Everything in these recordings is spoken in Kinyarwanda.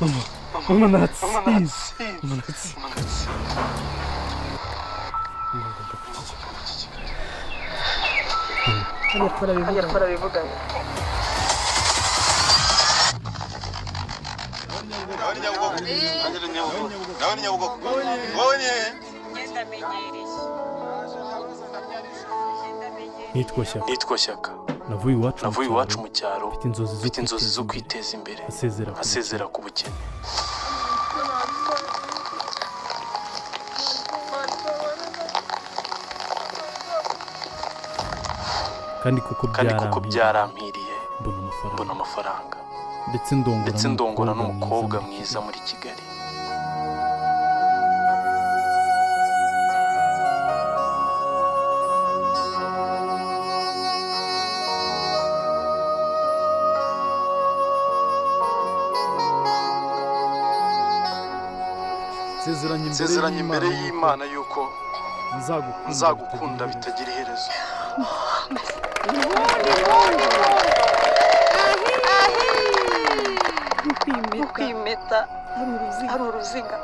Mama, natsinze. Mama, natsinze. Mama, ngomba kujya i Kigali. Hariya twarabivuganye. Nitwa Shyaka. Nitwa Shyaka. Navuye iwacu mu Navuye iwacu cyaro mu cyaro, mfite inzozi zo mfite inzozi zo kwiteza kwiteza imbere, imbere, asezera ku asezera ku bukene. Kandi kuko Kandi kuko byarampiriye, byarampiriye, mbona amafaranga, mbona amafaranga, ndetse ndongora ndetse ndongora n'umukobwa n'umukobwa mwiza mwiza muri Kigali. Nsezeranye Nsezeranye imbere y'Imana yuko nzagukunda nzagukunda bitagira bitagira iherezo. Ukwimeta ari uruziga,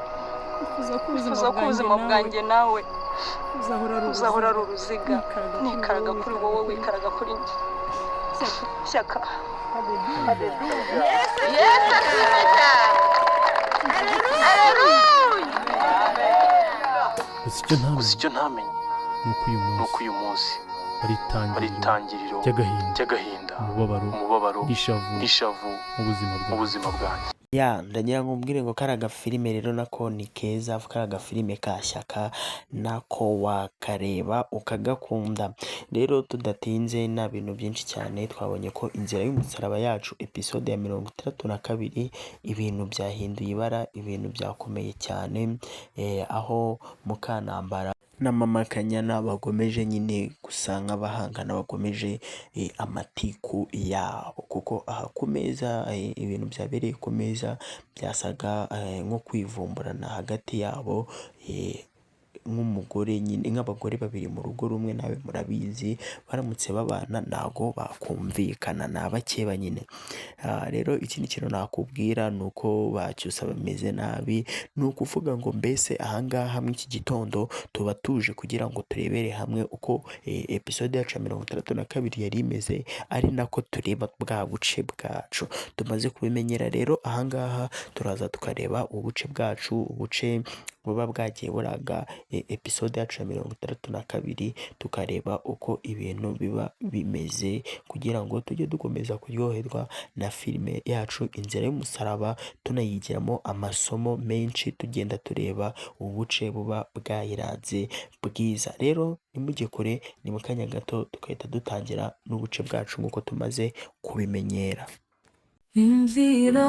wifuza ko ubuzima bwanjye nawe uzahora ari uruziga, nikaraga kuri wowe, wikaraga kuri njye. Shyaka. Yesu ashimwe cyane. Haleluya. Gusa icyo Gusa ntamenye icyo ntamenye ni uko uyu ni munsi uko uyu munsi ari ari itangiriro itangiriro ry'agahinda, ry'agahinda, umubabaro umubabaro n'ishavu n'ishavu mu buzima mu bwawe. buzima bwanjye. Ya, ndagira ngo mbwire ngo kariya gafilime rero nako ni keza, kariya gafilime ka Shyaka nako wakareba ukagakunda. Rero tudatinze, nta bintu byinshi cyane, twabonye ko inzira y'umusaraba yacu episode ya 62 ibintu byahinduye ibara, ibintu byakomeye cyane, aho Mukanambara na Mama Kanyana bagomeje nyine gusa nk'abahangana, bakomeje amatiku yabo, kuko aha ku meza, ibintu byabereye ku meza byasaga nko kwivumburana hagati yabo, nk'umugore nyine, nk'abagore babiri mu rugo rumwe, nawe murabizi baramutse babana ntago bakumvikana, ni abakeba nyine. Rero ikindi kintu nakubwira ni uko bacyusa bameze nabi, ni ukuvuga ngo mbese ahangaha muri iki gitondo tuba tuje kugira ngo turebere hamwe uko episode yacu ya 62 yari imeze, ari nako tureba bwa buce bwacu tumaze kubimenyera. Rero ahangaha turaza tukareba ubuce bwacu, ubuce buba bwagiye buraga episode yacu ya 62, tukareba uko ibintu biba bimeze kugira ngo tujye dukomeza kuryoherwa na filime yacu Inzira y'Umusaraba, tunayigiramo amasomo menshi, tugenda tureba ubuce buba bwayiranze bwiza. Rero ntimujye kure, ni mu kanya gato tugahita dutangira n'ubuce bwacu nk'uko tumaze kubimenyera. Inzira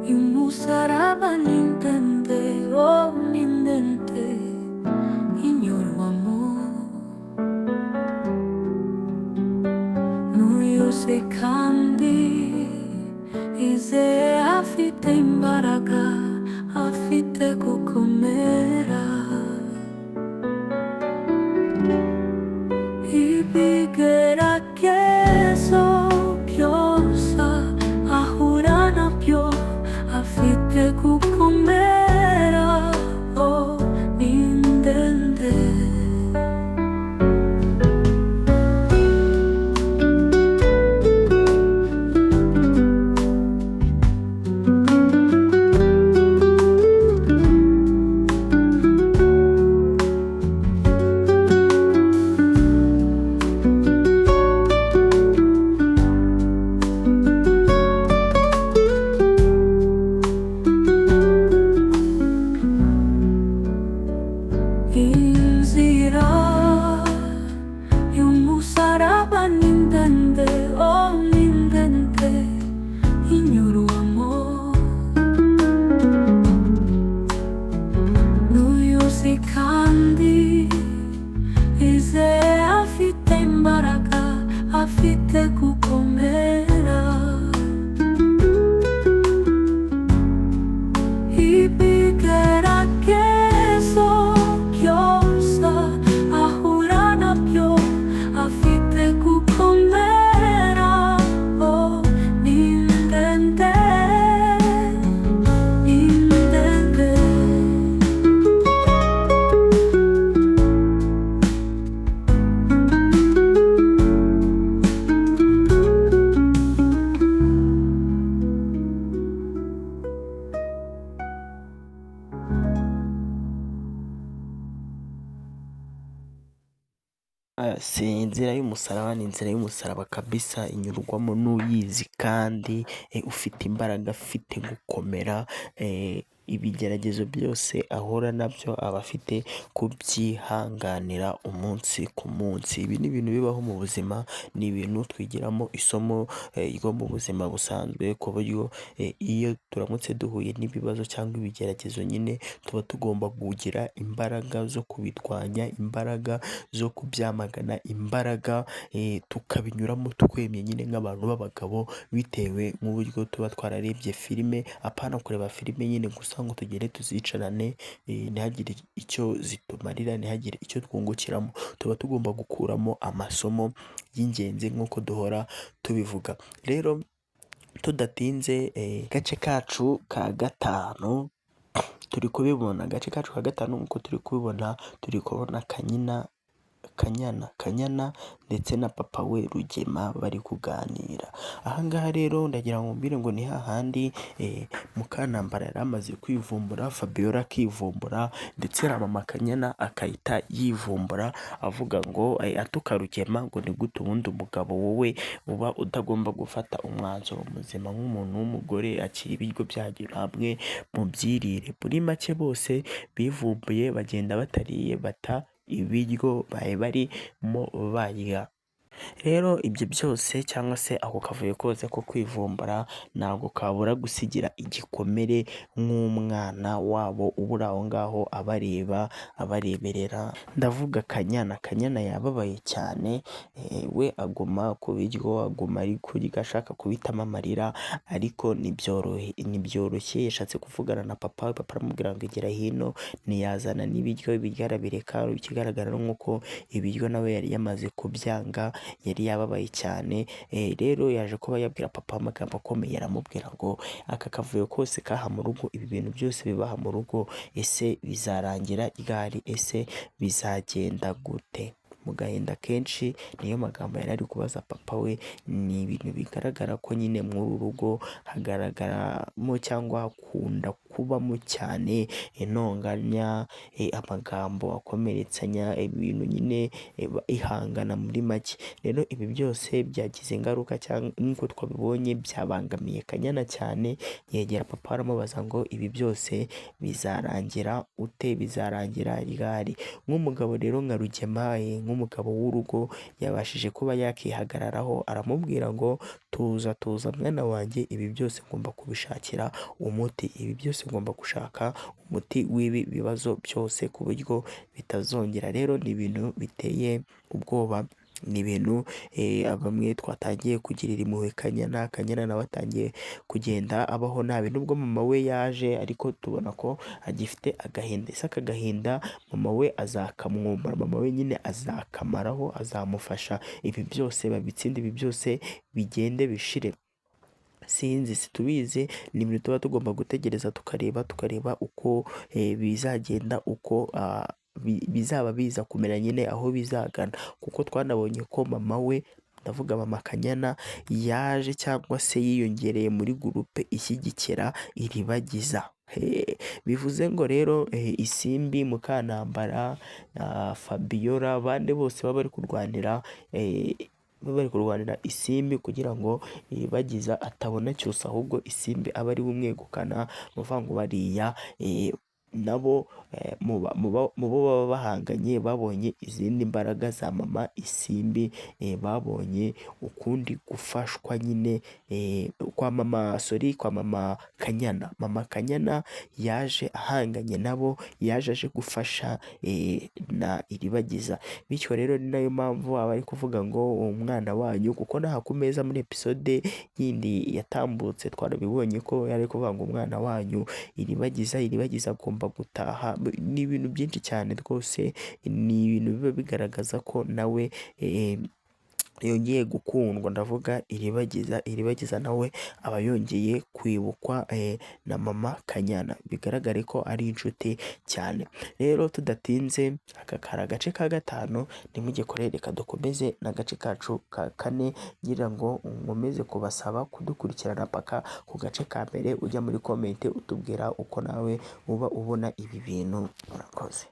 y'umusaraba ni ndende, oh ni ndende, inyurwamo n'uyose kandi izeye, afite imbaraga, afite gukomera. Ibigeragezo byose ahura nabyo, afite gukomera, oh ni ndende. Inzira y'umusaraba ni inzira y'umusaraba kabisa, inyurwamo n'uyizi kandi ufite imbaraga, afite gukomera, ibigeragezo byose ahura nabyo aba afite kubyihanganira umunsi ku munsi. Ibi ni ibintu bibaho mu buzima, ni ibintu twigiramo isomo ryo mu buzima busanzwe, ku buryo iyo turamutse duhuye n'ibibazo cyangwa ibigeragezo nyine, tuba tugomba kugira imbaraga zo kubirwanya, imbaraga zo kubyamagana, imbaraga tukabinyuramo twemye nyine nk'abantu b'abagabo, bitewe n'uburyo tuba twararebye filime, apana kureba filime nyine gusa ngo tugende tuzicarane, ntihagire icyo zitumarira, ntihagire icyo twungukiramo. Tuba tugomba gukuramo amasomo y'ingenzi nk'uko duhora tubivuga. Rero tudatinze, agace kacu ka gatanu turi kubibona, agace kacu ka gatanu nk'uko turi kubibona, turi kubona Kanyina, Kanyana ndetse na papa we Rugema bari kuganira. Aha ngaha rero ndagira ngo mbwire ngo ni hahandi Mukantambara yari amaze kwivumbura, Fabiola akivumbura, ndetse na mama Kanyana akahita yivumbura, avuga ngo atuka Rugema ngo ni gute ubundi umugabo wowe uba utagomba gufata umwanzuro muzima nk'umuntu w'umugore, akira ibiryo byanyu namwe mubyirire. Muri make bose bivumbuye bagenda batariye, bata ibiryo bari barimo barya. Rero ibyo byose cyangwa se ako kavuyo kose ko kwivumbura ntabwo kabura gusigira igikomere nk'umwana wabo uba uri aho ngaho abareba, abareberera. Ndavuga Kanyana, Kanyana yababaye cyane, we aguma ku biryo, aguma ari kurya ashaka kubitamo amarira, ariko ntibyoroshye. Yashatse kuvugana na papa, papa aramubwira ngo igera hino, ntiyazana n'ibiryo, ibiryo arabireka. Ikigaragara ni uko ibiryo nawe yari yamaze kubyanga, yari yababaye cyane. Rero yaje kuba yabwira papa amagambo akomeye, aramubwira ngo aka kavuyo kose kaha mu rugo, ibi bintu byose bibaha mu rugo, ese bizarangira ryari? Ese bizagenda gute? Mu gahinda kenshi niyo magambo yari ari kubaza papa we. Ni ibintu bigaragara ko nyine muri uru rugo hagaragaramo cyangwa hakunda kubamo cyane intonganya, amagambo akomeretsanya, ibintu nyine ihangana muri make. Rero ibi byose byagize ingaruka cyangwa nk'uko twabibonye byabangamiye Kanyana cyane, yegera papa aramubaza ngo ibi byose bizarangira ute? Bizarangira ryari? Nk'umugabo rero nka Rugema, nk'umugabo w'urugo, yabashije kuba yakihagararaho, aramubwira ngo tuza tuza mwana wanjye, ibi byose ngomba kubishakira umuti, ibi byose ngomba gushaka umuti w'ibi bibazo byose ku buryo bitazongera. Rero ni ibintu biteye ubwoba, ni ibintu bamwe twatangiye kugirira impuhwe Kanyana, Kanyana nawe atangiye kugenda abaho nabi, nubwo mama we yaje ariko tubona ko agifite agahinda. Ese aka gahinda mama we azakamwomora? Mama we nyine azakamaraho, azamufasha ibi byose babitsinde, ibi byose bigende bishire? Sinzi, situbizi, ni ibintu tuba tugomba gutegereza tukareba uko bizagenda, uko bizaba biza kumera nyine, aho bizagana, kuko twanabonye ko mama we, ndavuga mama Kanyana, yaje cyangwa se yiyongereye muri gurupe ishyigikira Iribagiza. Bivuze ngo rero Isimbi, Mukantambara, Fabiola, abandi bose baba bari kurwanira bari kurwanira Isimbi kugira ngo Iribagiza atabona Cyusa, ahubwo Isimbi abe ari we umwegukana. Ni ukuvuga ngo bariya nabo mu bo baba bahanganye babonye izindi mbaraga za mama Isimbi, babonye ukundi gufashwa nyine kwa mama, sorry, kwa mama Kanyana. Mama Kanyana yaje ahanganye nabo, yaje aje gufasha na Iribagiza. Bityo rero ni nayo mpamvu aba ari kuvuga ngo umwana wanyu, kuko n'aha ku meza muri episode yindi yatambutse twarabibonye ko yari kuvuga ngo umwana wanyu Iribagiza, Iribagiza agomba gutaha. Ni ibintu byinshi cyane rwose, ni ibintu biba bigaragaza ko nawe yongeye gukundwa. Ndavuga Iribagiza, Iribagiza nawe aba yongeye kwibukwa na mama Kanyana, bigaragare ko ari inshuti cyane. Rero tudatinze, aka kari agace ka gatanu, ntimujye kure, reka dukomeze n'agace kacu ka kane, ngira ngo nkomeze kubasaba kudukurikirana paka ku gace ka mbere, ujya muri komenti utubwira uko nawe uba ubona ibi bintu. Murakoze.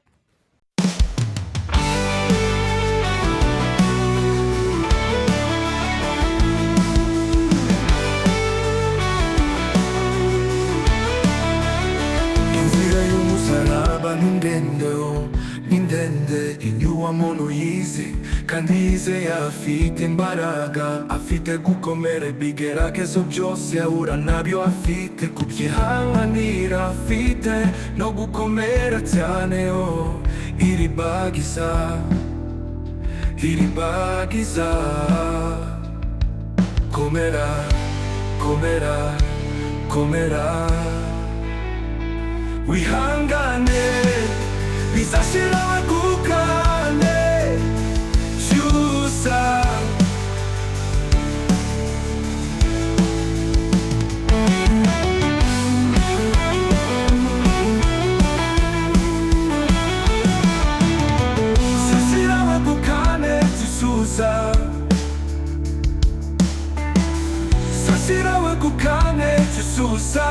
arabizi kandi yizeye, afite imbaraga, afite gukomera. Ibigeragezo byose ahura nabyo afite kubyihanganira, afite no gukomera cyane. Oh, Iribagiza, Iribagiza, komera, komera, komera, wihangane, bizashira wegukane Cyusa. Sasira wegukane Cyusa, Sasira wegukane Cyusa.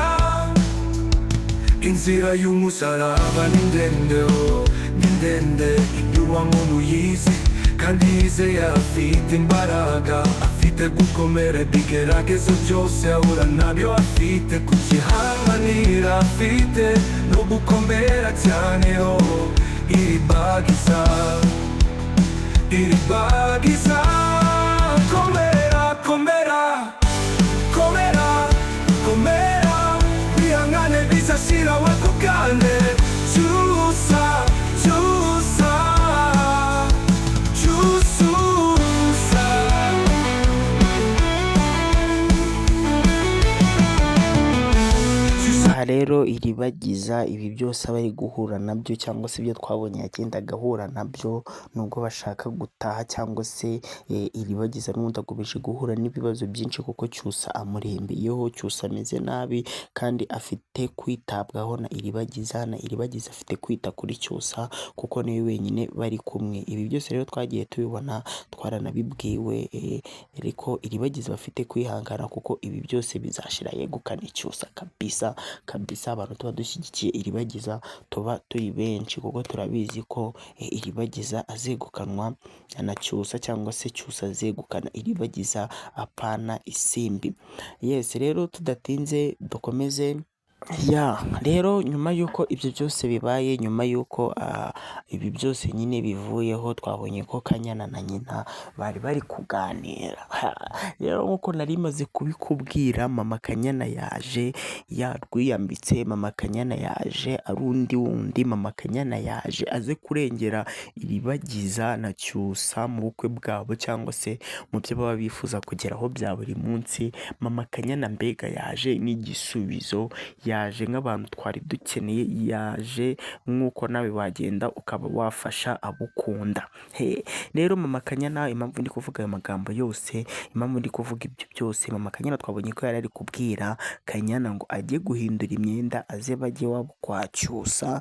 Inzira y'umusaraba ni ndende, oh, ni ndende. Inyurwamo n'uyizi kandi yizeye, afite imbaraga, afite gukomera. Ibigeragezo byose ahura nabyo afite kubyihanganira, afite no gukomera cyane. Oh, Iribagiza, Iribagiza, komera, komera, komera, komera, wihangane, bizashira wegukane Cyusa, Cyusa, Cyususa. Aha rero Iribagiza ibi byose aba ari guhura nabyo, cyangwa se ibyo twabonye yagendaga ahura nabyo, nubwo bashaka gutaha cyangwa se Iribagiza n'ubundi akomeje guhura n'ibibazo byinshi kuko Cyusa amurembeyeho. Cyusa ameze nabi kandi afite kwitabwaho na Iribagiza, na Iribagiza afite kwita kuri Cyusa kuko niwe wenyine bari kumwe. Ibi byose rero twagiye tubibona, twaranabibwiwe, ariko Iribagiza bafite kwihangana kuko ibi byose bizashira yegukane Cyusa kabisa kabisa. Abantu tuba dushyigikiye Iribagiza tuba turi benshi kuko turabizi ko Iribagiza azegukanwa na Cyusa, cyangwa se Cyusa azegukana Iribagiza, apana Isimbi. Yes, rero tudatinze dukomeze. Ya rero nyuma y'uko ibyo byose bibaye, nyuma y'uko ibi byose nyine bivuyeho, twabonye ko Kanyana na nyina bari bari kuganira. Rero nk'uko nari maze kubikubwira, mama Kanyana yaje yarwiyambitse, mama Kanyana yaje ari undi wundi, mama Kanyana yaje aze kurengera Iribagiza na Cyusa mu bukwe bwabo, cyangwa se mu byo baba bifuza kugeraho bya buri munsi. Mama Kanyana mbega yaje nk'igisubizo, yaje nk'abantu twari dukeneye, yaje nk'uko nawe wagenda ukaba wafasha abo ukunda. Rero mama Kanyana, impamvu ndi kuvuga ayo magambo yose, impamvu ndi kuvuga ibyo byose, mama Kanyana twabonye ko yari ari kubwira Kanyana ngo ajye guhindura imyenda, aze bajye iwabo kwa Cyusa,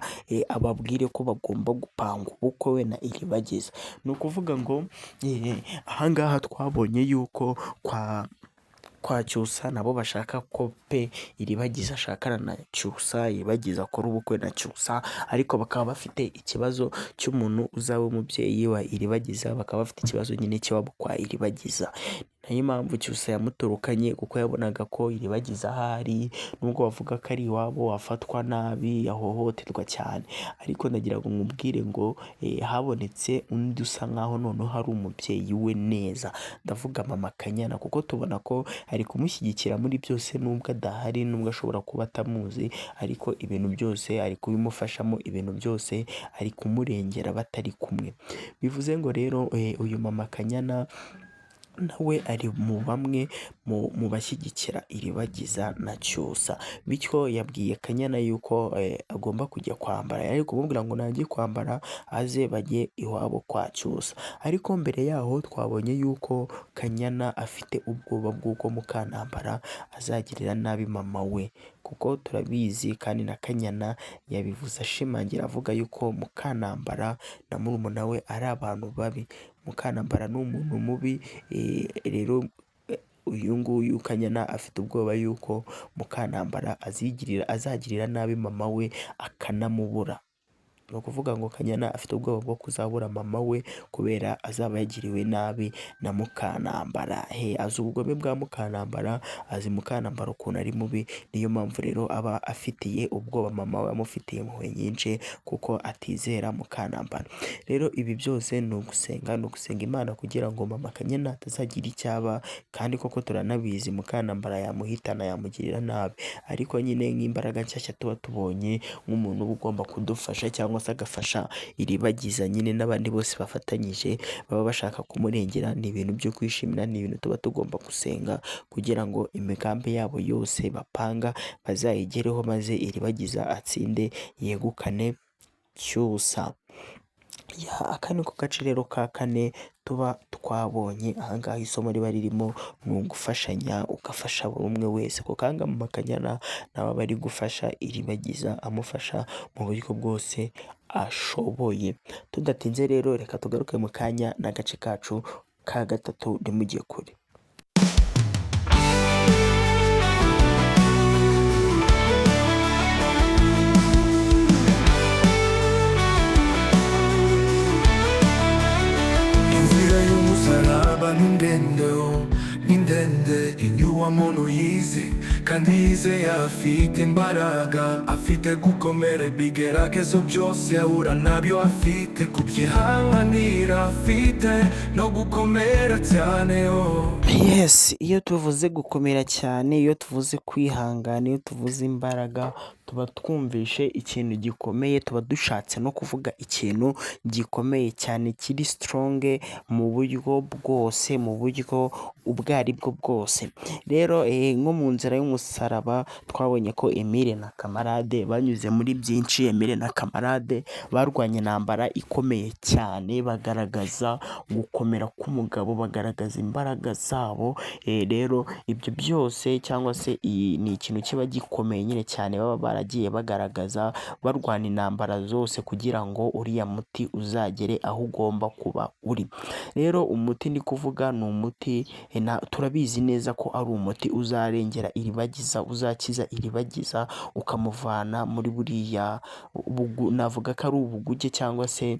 ababwire ko bagomba gupanga ubukwe we na Iribagiza. Ni ukuvuga ngo ahangaha twabonye yuko kwa Cyusa nabo bashaka ko pe Iribagiza ashakana na Cyusa, Iribagiza akora ubukwe na Cyusa, ariko bakaba bafite ikibazo cy'umuntu uzaba umubyeyi wa Iribagiza, bakaba bafite ikibazo nyine cy'iwabo kwa Iribagiza. Niyo mpamvu Cyusa yamutorokanye, kuko yabonaga ko Iribagiza ahari nubwo bavuga ko ari iwabo afatwa nabi, ahohoterwa cyane, ariko ndagira ngo nkubwire ngo habonetse undi usa nkaho noneho ari umubyeyi we neza. Ndavuga mama Kanyana, kuko tubona ko ari kumushyigikira muri byose, nubwo adahari, nubwo ashobora kuba atamuzi, ariko ibintu byose ari kubimufashamo, ibintu byose ari kumurengera batari kumwe. Bivuze ngo rero uyu mama Kanyana nawe ari mu bamwe mu bashyigikira Iribagiza na Cyusa. Bityo yabwiye Kanyana yuko agomba kujya kwambara, yari ari kumubwira ngo najye kwambara aze bajye iwabo kwa Cyusa. Ariko mbere yaho twabonye yuko Kanyana afite ubwoba bw'uko Mukantambara azagirira nabi mama we, kuko turabizi kandi na Kanyana yabivuze ashimangira avuga yuko Mukantambara na murumuna we ari abantu babi. Mukantambara ni umuntu mubi, rero uyu nguyu Kanyana afite ubwoba yuko Mukantambara azagirira nabi mama we akanamubura. Ni ukuvuga ngo Kanyana afite ubwoba bwo kuzabura mama we kubera azaba yagiriwe nabi na Mukanambara. He, azi ubugome bwa Mukanambara, azi Mukanambara ukuntu ari mubi, niyo mpamvu rero aba afitiye ubwoba mama we, amufitiye impuhwe nyinshi kuko atizera Mukanambara. Rero ibi byose ni ugusenga, ni ugusenga Imana kugira ngo mama Kanyana atazagira icyo aba, kandi koko turanabizi Mukanambara yamuhitana, yamugirira nabi, ariko nyine nk'imbaraga nshyashya tuba tubonye nk'umuntu uba ugomba kudufasha cyangwa se agafasha Iribagiza nyine n'abandi bose bafatanyije baba bashaka kumurengera, ni ibintu byo kwishimira, ni ibintu tuba tugomba gusenga kugira ngo imigambi yabo yose bapanga bazayigereho, maze Iribagiza atsinde yegukane Cyusa. Aka ni ko gace rero ka kane tuba twabonye. Ahangaha isomo riba ririmo ni ugufashanya, ugafasha buri umwe wese, kuko ahangaha mama Kanyana nawe aba ari gufasha Iribagiza, amufasha mu buryo bwose ashoboye. Tudatinze rero reka tugaruke mu kanya n'agace kacu ka gatatu, ntimujye kure. Inzira y'umusaraba ni ndende, oh, ni ndende. Iyo uwo muntu yize kandi yizeye, afite imbaraga, afite gukomera, ibigeragezo byose ahura nabyo afite kubyihanganira, afite no gukomera cyane, oh. Yes, iyo tuvuze gukomera cyane, iyo tuvuze kwihangana, iyo tuvuze imbaraga, tuba twumvishe ikintu gikomeye, tuba dushatse no kuvuga ikintu gikomeye cyane kiri strong mu buryo bwose, mu buryo ubwo ari bwo bwose. Rero nko mu nzira y'umusaraba twabonye ko Emile na Kamarade banyuze muri byinshi. Emile na Kamarade barwanye intambara ikomeye cyane, bagaragaza gukomera k'umugabo, bagaragaza imbaraga zabo. Rero ibyo byose cyangwa se iyi ni ikintu kiba gikomeye nyine cyane, baba baragiye bagaragaza barwana intambara zose kugira ngo uriya muti uzagere aho ugomba kuba uri. Rero umuti ndi kuvuga ni umuti turabizi neza ko ari umuti uzarengera Iribagiza, uzakiza Iribagiza, ukamuvana muri buriya navuga ko ari ubuguge cyangwa se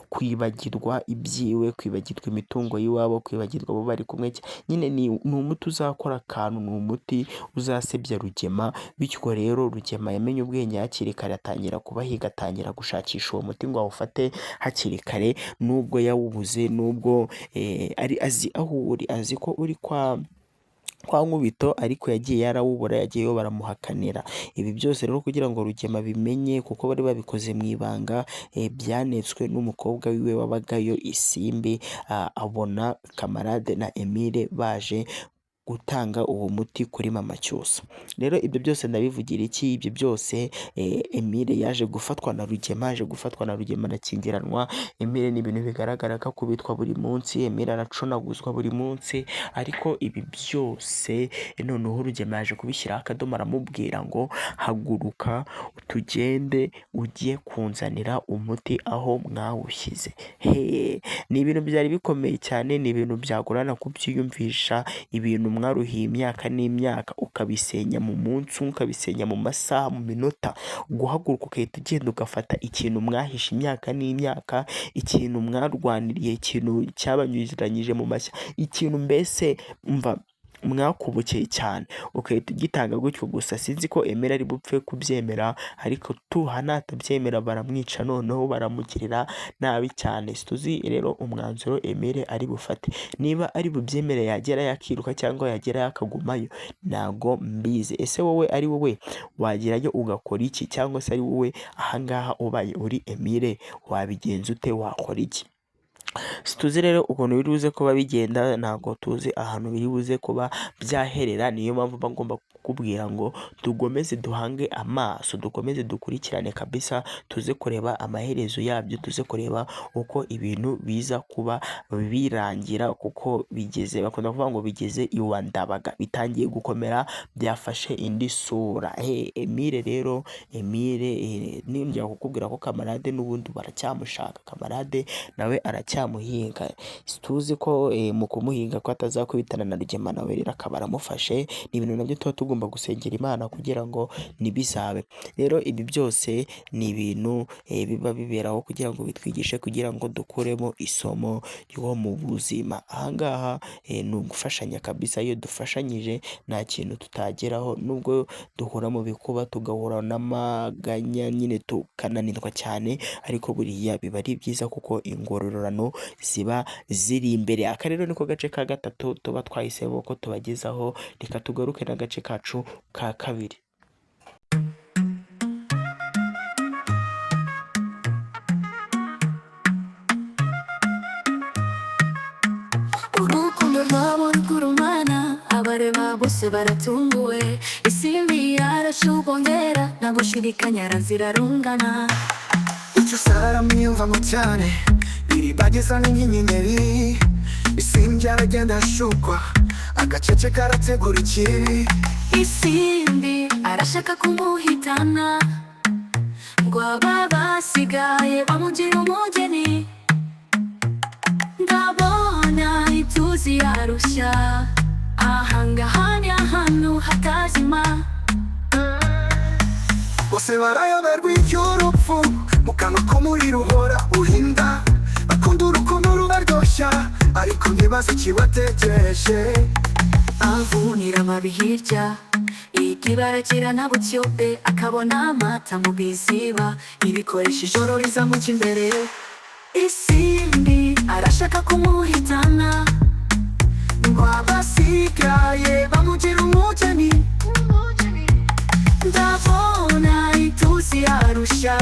kwibagirwa ibyiwe, kwibagirwa imitungo y'iwabo, kwibagirwa abo bari kumwe. Nyine ni umuti uzakora akantu, ni umuti uzasebya Rugema. Bityo rero Rugema yamenye ubwenge hakiri kare, atangira kubahiga, atangira gushakisha uwo muti ngo awufate hakiri kare, nubwo yawubuze, nubwo ari azi aho uri, azi ko uri kwa Nkubito, ariko yagiye yarawubura, yagiyeyo baramuhakanira. Ibi byose rero kugira ngo Rugema abimenye, kuko bari babikoze mu ibanga, byanetswe n'umukobwa wiwe wabagayo Isimbi, abona Kamarade na Emile baje gutanga uwo muti kuri mama Cyusa. Rero ibyo byose ndabivugira iki? Ibyo byose Emile yaje gufatwa na Rugema, yaje gufatwa na Rugema arakingiranwa. Emile ni ibintu bigaragara ko akubitwa buri munsi, Emile aracunaguzwa buri munsi, ariko ibi byose noneho Rugema yaje kubishyiraho akadomo, aramubwira ngo haguruka tugende ujye kunzanira umuti aho mwawushyize. He, ni ibintu byari bikomeye cyane, ni ibintu byagorana kubyiyumvisha, ibintu mwaruhiye imyaka n'imyaka ukabisenya mu munsi umwe, ukabisenya mu masaha, mu minota. Guhaguruka ugahita ugenda ugafata ikintu mwahishe imyaka n'imyaka, ikintu mwarwaniriye, ikintu cyabanyuzuranyije mu mashya, ikintu mbese mva mwakubukeye cyane, ugahita ugitanga gutyo gusa. Sinzi ko Emile ari bupfe kubyemera, ariko tuha natabyemera baramwica, noneho baramugirira nabi cyane. Situzi rero umwanzuro Emile ari bufate, niba ari bubyemere yagera yakiruka cyangwa yagera yakagumayo, ntago mbizi. Ese wowe ari wowe wagerayo ugakora iki? Cyangwa se ari wowe ahangaha ubaye uri Emile wabigenza ute? Wakora iki? Situzi rero ukuntu biri buze kuba bigenda, ntabwo tuzi ahantu biri buze kuba byaherera. Niyo mpamvu mba ngomba kukubwira ngo dukomeze duhange amaso, dukomeze dukurikirane kabisa, tuze kureba amaherezo yabyo, tuze kureba uko ibintu biza kuba birangira, kuko bigeze, bakunda kuvuga ngo bigeze iwa Ndabaga, bitangiye gukomera, byafashe indi sura. Emile rero, Emile nongera kukubwira ko Kamarade n'ubundi baracyamushaka, Kamarade nawe aracyamuhinga. Tuzi ko mu kumuhinga ko atazakubitana na Rugema, nawe rero akaba aramufashe. Ni ibintu nabyo tuba tugomba tugomba gusengera Imana kugira ngo ntibizabe. Rero ibi byose ni ibintu biba biberaho kugira ngo bitwigishe, kugira ngo dukuremo isomo ryo mu buzima. Aha ngaha ni ugufashanya kabisa, iyo dufashanyije nta kintu tutageraho, nubwo duhura mu bikuba tugahura n'amaganya nyine tukananirwa cyane, ariko buriya biba ari byiza kuko ingororano ziba ziri imbere. Aka rero niko gace ka gatatu tuba twahisemo ko tubagezaho, reka tugaruke n'agace kacu ka kabiri. Urukundo rwabo rugurumana, abareba bose baratunguwe. Isimbi yarashubongera, nta gushidikanya zirarungana. Icyo saramwiyumvamo cyane, Iribagiza ni nk'inyenyeri. Isimbi aragenda ashukwa, agacece karategura ikibi. Isimbi arashaka kumuhitana, ngo aba basigaye bamugira umugeni. Ndabona ituzi yarushya, ahangaha ni ahantu hatazima. Bose barayoberwa iby'urupfu, mu kanwa k'umuriro uhora uhinda. Bakunda urukundo rubaryoshya, ariko ntibazi ikibategereje. Avunira amabi hirya, ikibarakira na butyobe, akabona amata mu biziba, ibikoresho ijoro rizamuca imbere. Isimbi arashaka kumuhitana, ngo abasigaye bamugira umugeni. Ndabona ituzi yarusha,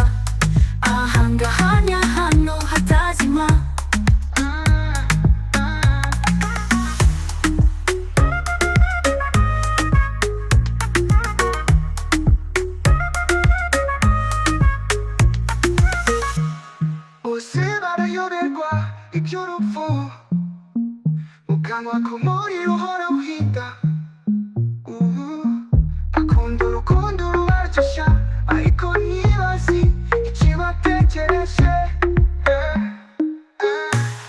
ahangaha ni ahantu hatazima. Bose barayoberwa iby'urupfu, mu kanwa k'umuriro uhora uhinda. Ubu akunda urukundo rubaryoshya, ariko ntibazi ikibategereje.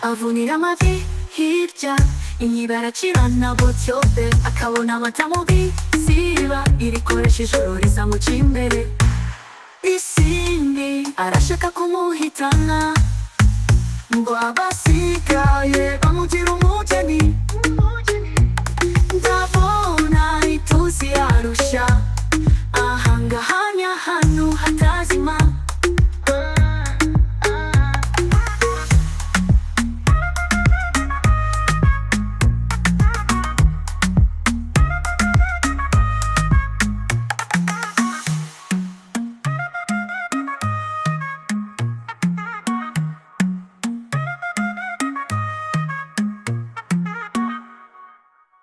Avunira amavi hirya, inyibaracirana butyobe, akabona amata mu biziba, irikoresha ijoro rizamuca imbere. Isimbi arashaka kumuhitana, ngo abasigaye bamugira umugeni. Ndabona ituzi yarusha, ahangaha ni ahantu hatazima.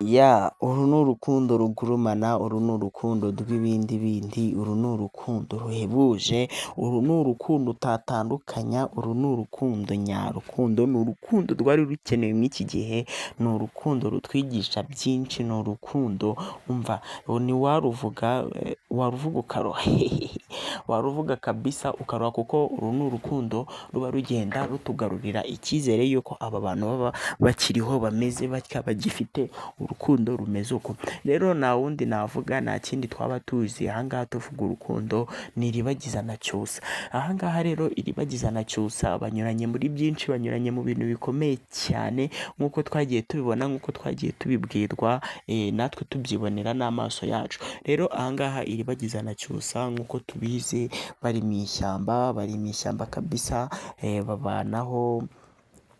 Ya, uru ni urukundo rugurumana, uru ni urukundo rw'ibindi bindi, uru ni urukundo ruhebuje, uru ni urukundo utatandukanya, uru ni urukundo nyarukundo, ni urukundo rwari rukenewe muri iki gihe, ni urukundo rutwigisha byinshi, ni urukundo umva ntiwaruvuga, waruvuga ukaruha, waruvuga kabisa ukaruha, kuko uru ni urukundo ruba rugenda rutugarurira icyizere y'uko aba bantu baba bakiriho bameze batya, bagifite urukundo rumeze uko. Rero nta wundi navuga, nta kindi twaba tuzi aha ngaha tuvuga urukundo, ni Iribagiza na Cyusa. Aha ngaha rero Iribagiza na Cyusa banyuranye muri byinshi, banyuranye mu bintu bikomeye cyane nk'uko twagiye tubibona, nk'uko twagiye tubibwirwa, natwe tubyibonera n'amaso yacu. Rero aha ngaha Iribagiza na Cyusa nk'uko tubizi bari mu ishyamba, bari mu ishyamba kabisa, babanaho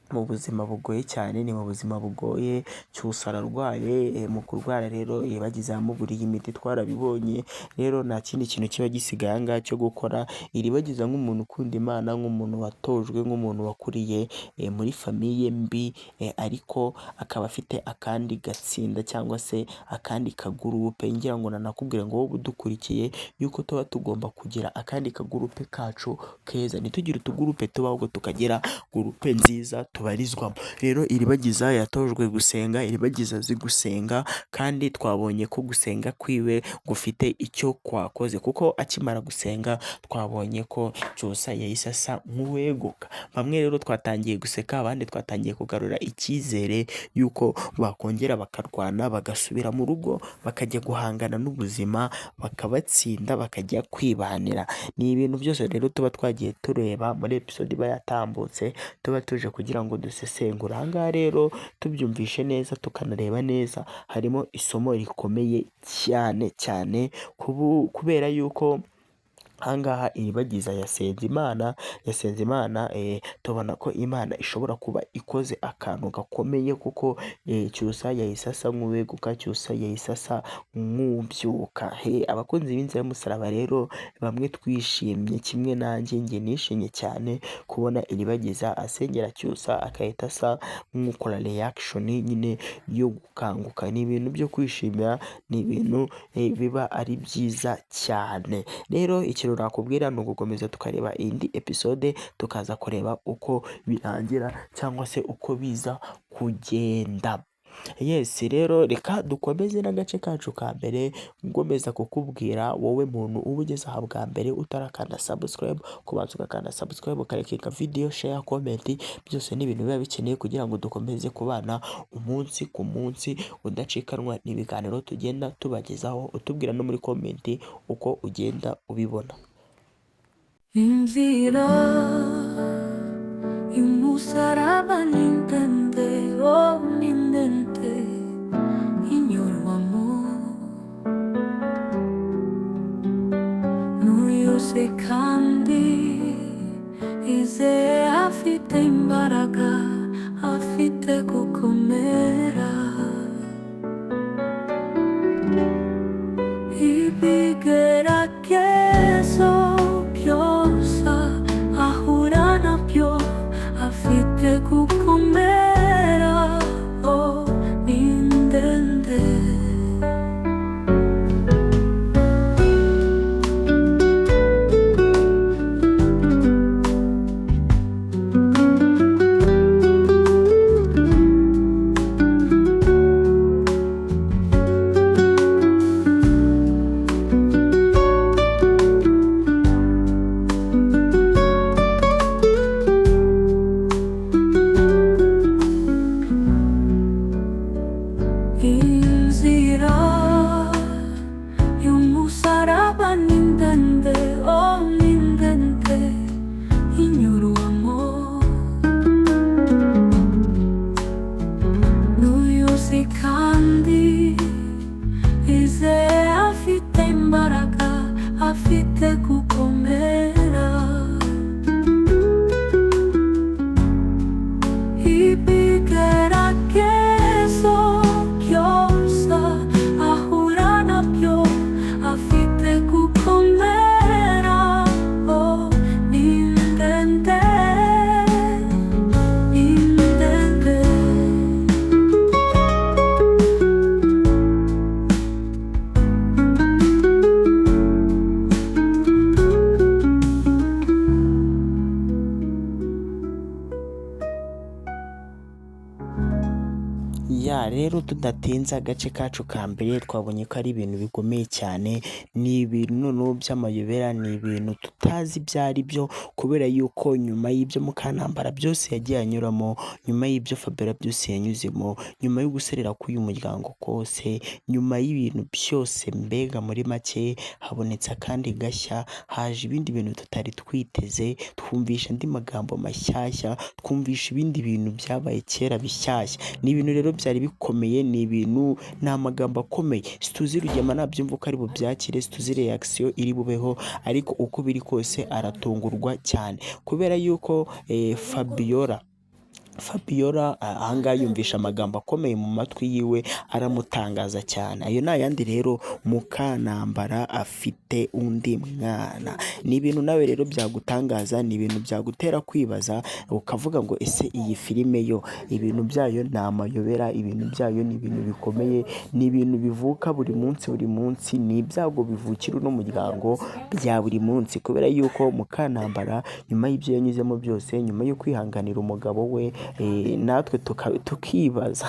mu buzima bugoye cyane, ni mu buzima bugoye. Cyusa ararwaye, mu kurwara rero Iribagiza yamuguriye imiti twarabibonye. Rero nta kindi kintu kiba gisigaye aha ngaha cyo gukora, Iribagiza nk'umuntu ukunda Imana, nk'umuntu watojwe, nk'umuntu wakuriye muri famiye mbi, ariko akaba afite akandi gatsinda cyangwa se akandi kagurupe. Ngira ngo nanakubwire ngo wowe udukurikiye yuko tuba tugomba kugira akandi kagurupe kacu keza, ntitugire utugurupe tuba ahubwo tukagira gurupe nziza tubarizwamo. Rero Iribagiza yatojwe gusenga, Iribagiza azi gusenga, kandi twabonye ko gusenga kwiwe gufite icyo kwakoze, kuko akimara gusenga twabonye ko Cyusa yahise asa nk'uweguka. Bamwe rero twatangiye guseka, abandi twatangiye kugarura icyizere y'uko bakongera bakarwana, bagasubira mu rugo, bakajya guhangana n'ubuzima, bakabatsinda, bakajya kwibanira. Ni ibintu byose rero tuba twagiye tureba muri episode iba yatambutse, tuba tuje kugira ngo dusesengure. Aha ngaha rero tubyumvishe neza tukanareba neza, harimo isomo rikomeye cyane cyane kubera yuko aha ngaha Iribagiza yasenze Imana, yasenze Imana, tubona ko Imana ishobora kuba ikoze akantu gakomeye, kuko Cyusa yahise asa nk'uweguka, Cyusa yahise asa nk'ubyuka. Abakunzi b'inzira y'umusaraba rero bamwe twishimye kimwe nanjye, njye nishimye cyane kubona Iribagiza asengera Cyusa agahita asa nk'ukora reaction nyine yo gukanguka. Ni ibintu byo kwishimira, ni ibintu biba ari byiza cyane. Rero ikintu nakubwira ni ugukomeza tukareba indi episode, tukaza kureba uko birangira cyangwa se uko biza kugenda. Yes, rero reka dukomeze n'agace kacu ka mbere, ngomeza kukubwira wowe muntu uba ugeze aha bwa mbere utarakanda subscribe, kubanza ugakanda subscribe, ukareka video, share, comment, byose ni ibintu biba bikeneye kugira ngo dukomeze kubana umunsi ku munsi, udacikanwa n'ibiganiro tugenda tubagezaho, utubwira no muri comment uko ugenda ubibona. Inzira y'umusaraba ni ndende, oh ni ndende, inyurwamo n'uyose kandi izeye, afite imbaraga, afite gukomera. Ibigeragezo byose ahura nabyo, afite gukomera, oh ni ndende. Inzira y'umusaraba ni ndende, oh ni ndende, inyurwamo n'uyuzi kandi izeye, afite imbaraga, afite gukomera. Ibigeragezo byose ahura nabyo, afite gukomera, oh ni ndende, ni ndende. Ya rero tudatinze agace kacu ka mbere twabonye ko ari ibintu bikomeye cyane, ni ibintu noneho by'amayobera, ni ibintu tutazi ibyo ari byo, kubera yuko nyuma y'ibyo Mukantambara byose yagiye anyuramo, nyuma y'ibyo Fabiola byose yanyuzemo, nyuma yo guserera k'uyu muryango kose, nyuma y'ibintu byose, mbega muri make habonetse akandi gashya, haje ibindi bintu tutari twiteze, twumvisha andi magambo mashyashya, twumvisha ibindi bintu byabaye kera bishyashya. Ni ibintu rero byari bikomeye, ni ibintu, ni amagambo akomeye. Situzi Rugema nabyumva uko ari bubyakire, situzi reaction iri bubeho, ariko uko biri kose aratungurwa cyane, kubera yuko Fabiola ahangaha yumvisha amagambo akomeye mu matwi yiwe, aramutangaza cyane. Ayo ni ayandi rero, Mukantambara afite undi mwana. Ni ibintu nawe rero byagutangaza, ni ibintu byagutera kwibaza, ukavuga ngo ese iyi filime yo ibintu byayo ni amayobera, ibintu byayo ni ibintu bikomeye, ni ibintu bivuka buri munsi buri munsi, ni ibyago bivukira uno muryango bya buri munsi, kubera yuko Mukantambara nyuma y'ibyo yanyuzemo byose, nyuma yo kwihanganira umugabo we, Natwe tukibaza,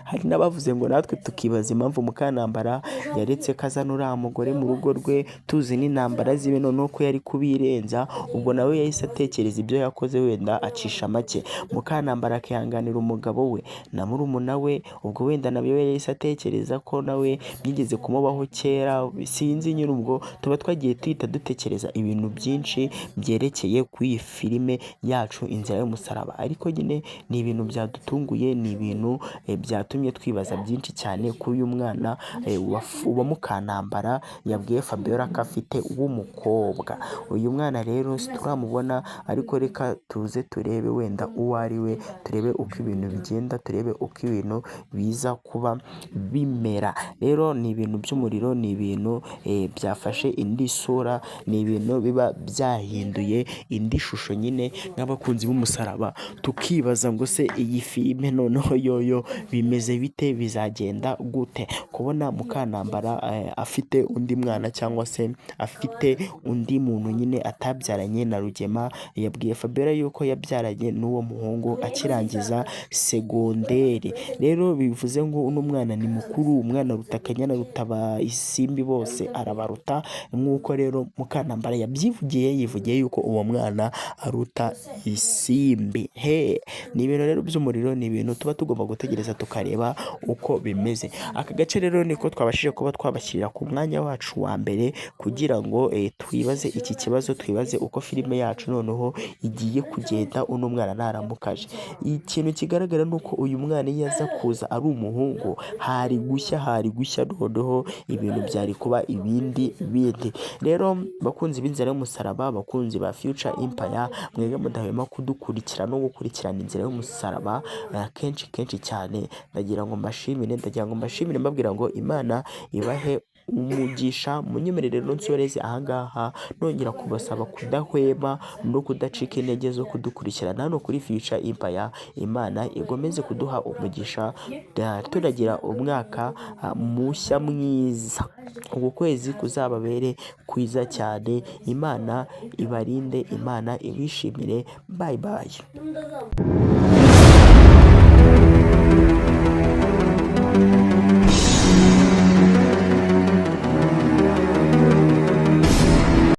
hari n'abavuze ngo natwe tukibaza impamvu Mukantambara yaretse ko azana uriya mugore mu rugo rwe, tuzi n'intambara ziwe, noneho ko yari kubirenza. Ubwo nawe yahise atekereza ibyo yakoze, wenda acisha make. Mukantambara akihanganira umugabo we na murumuna we, ubwo wenda nabyo yahise atekereza ko nawe byigeze kumubaho kera, sinzi nyine. Ubwo tuba twagiye tuhita dutekereza ibintu byinshi byerekeye kuri iyi filime yacu Inzira y'Umusaraba, ariko nyine ni ibintu byadutunguye, ni ibintu byatumye twibaza byinshi cyane kuri uyu mwana wa Mukantambara yabwiye Fabiola ko afite w'umukobwa. Uyu mwana rero turamubona, ariko reka tuze turebe wenda uwo ari we, turebe uko ibintu bigenda, turebe uko ibintu biza kuba bimera. Rero ni ibintu by'umuriro, ni ibintu byafashe indi sura, ni ibintu biba byahinduye indi shusho nyine. Nk'abakunzi b'umusaraba tukibaza ngo se iyi filime noneho yoyo bimeze bite, bizagenda gute kubona Mukantambara afite undi mwana cyangwa se afite undi muntu nyine atabyaranye na Rugema. Yabwiye Fabiola yuko yabyaranye n'uwo muhungu akirangiza segonderi. Rero bivuze ngo uno mwana ni mukuru, umwana aruta Kanyana, aruta Isimbi, bose arabaruta. Nk'uko rero Mukantambara yabyivugiye, yivugiye yuko uwo mwana aruta Isimbi. He, ni ibintu rero by'umuriro, ni ibintu tuba tugomba gutegereza tukareba uko bimeze. Aka gace rero niko twabashije kuba twabashyirira ku mwanya wacu wa mbere kugira ngo twibaze iki kibazo, twibaze uko filime yacu noneho igiye kugenda uno mwana naramukaje. Ikintu kigaragara ni uko uyu mwana iyo aza kuza ari umuhungu hari gushya, hari gushya, noneho ibintu byari kuba ibindi bindi. Rero bakunzi b'Inzira y'Umusaraba, bakunzi ba Future Empire, mwebwe mudahwema kudukurikira no gukurikirana Inzira y'Umusaraba kenshi kenshi cyane, ndagira ngo mbashimire, ndagira ngo mbashimire mbabwira ngo Imana ibahe umugisha. Munyemerere rero nsoreze ahangaha, nongera kubasaba kudahwema no kudacika intege zo kudukurikirana hano kuri Future Empire. Imana igomeze kuduha umugisha, turagira umwaka mushya mwiza, uku kwezi kuzababere kwiza cyane. Imana ibarinde, Imana ibishimire. Bye bye.